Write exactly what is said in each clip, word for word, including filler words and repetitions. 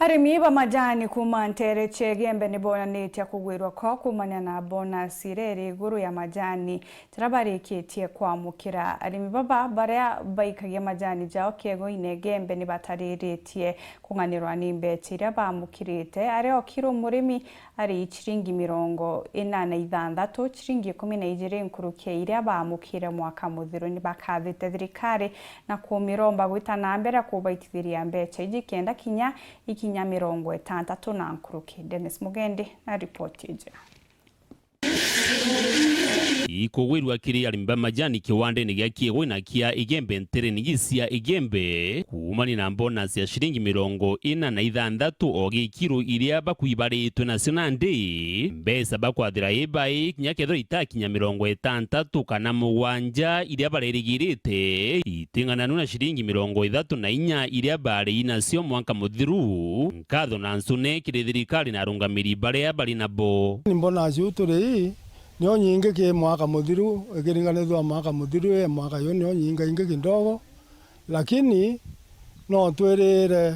Arimi ba majani kuuma nteere cia Igembe ni bonanitie kugwirwa kwao kuumania na bonus iria iri iguru ya majani jaria barikitie kwamukira. Arimi baba baria baikagia majani jao kiego-ine Igembe ni batariritie kung'anirwa ni mbecha iria baamukirite. Aria o kiro murimi ari ciringi mirongo ina na ithanthatu, ciringi ikumi na ijiri nkuruki ya iria baamukire mwaka muthiru. Ni bakathite thirikari na kumiromba gwita na mbere kubaitithiria mbecha iji kenda kinya ikinya mirongo itantatu na nkuruki. Dennis Mugendi na ripoti iji. Ikugwirua kiri arimi ba majani kiwandene gia Kiegwe na kia Igembe ntereni cia Igembe, kuumania na bonus ya ciringi mirongo ina na ithanthatu o gikiro iria bakwibaritwe nacio nandi, mbeca bakwathira ibai kinya kethirwa itakinya mirongo itantatu kana mugwanja iria barerigirite, iting'ananu na ciringi mirongo ithatu na inya iria bari nacio mwanka muthiru. Nkatho na ncune kiri thirikari na arungamiri baria bari nabo. Ni bonus iu turi ii, nio nyingi ki mwaka muthiru, ikiringanithua mwaka muthiru, e mwaka uyu nio nyingaingi kidogo, lakini no twirire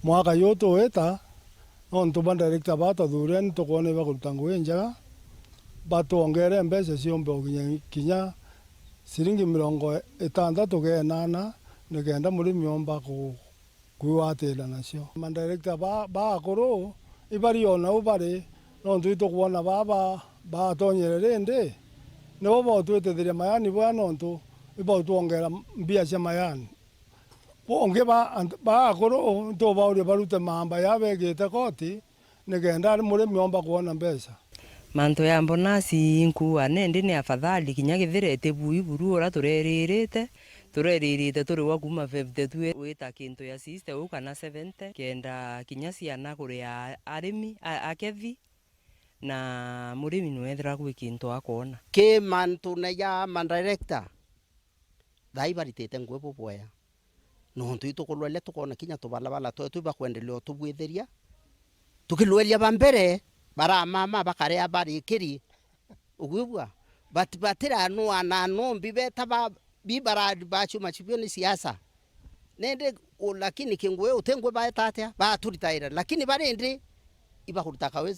mwaka uyu tuwita, nontu ba director baa twathuurire ni tukwona ibakuruta ngugi injega, batwongere mbeca ciombe o kinya, kinya ciringi mirongo itantatu keenana, nikenda murimi omba ku-, kwigwatira nacio. Madirector ba, ba akuru ibari o nau bari, nontu itukwona baba batonyere rindi, nibo bautwitithiria mayani bwea nontu ibautwongera mbia cia mayani. Bungi ba, ant-, ba akuru ntubauria barute mamba ya begite koti, nikenda ari murimi omba kwona mbeca. Mantu ya mbonasi inkuuga nendi ni afadhali kinya kethira iti bui buru uria tureririte, tureririte turi wa kuuma fifty tu wita kintu ya sixty uu kana seventy, kenda kinya ciana kuria arimi, a-, akethi, na murimi nwethira gwi kintu akoona. Ki mantu na ya madirector, thaa ibaritite ngugi bubwea. Nontu itukulweria tukoona kinya tubalabala twetu ibakwendelea utubwithiria. Tukilweria ba mbere, baramama bakaria barikiri. Ugwibua? But batiranua na nombi beta ba, bi bara-, bachuma chibio ni siasa. Nende, u-, lakini kingui uti ngui baeta atia? Baturitaira. Lakini barindi, ibakuruta kawi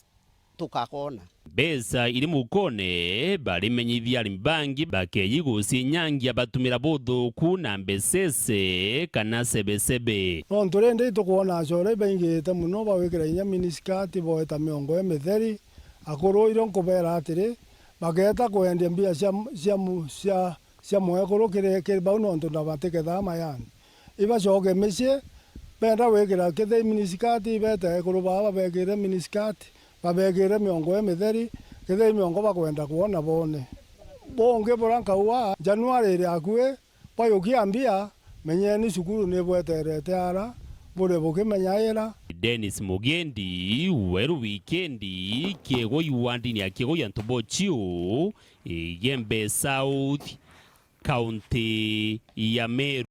tukakona. Mbeca iri mukone, barimenyithia arimi bangi bakeeji gucinyangia batumira buthuku na mbesese kana sebesebe. Nontu rindi itukwona acore ibaingite mono bawikira inya miniskati boeta miongo imitheri, akuru irio nkubeera atiri, bageeta kwendia mbia cia, cia mu-, cia cia mwekuru kiri, kiri bau nontu na batikethaa mayani. Ibacoke micii, benda gwikira kethira i miniskati, ibete ekuru baa babekire miniskati, babekire miongo imitheri, kethira i miongo bakwenda kwona boone. Bungi buria nkauga, Januari iri akui, bayukia mbia, menyeni cukuru nibweterete ara, buri bukimenyaira. Dennis Mugendi, Weru Wikendi, Kiegoi wandini ya Kiegoi antu bochiu. Igembe South, kaunti ya Meru.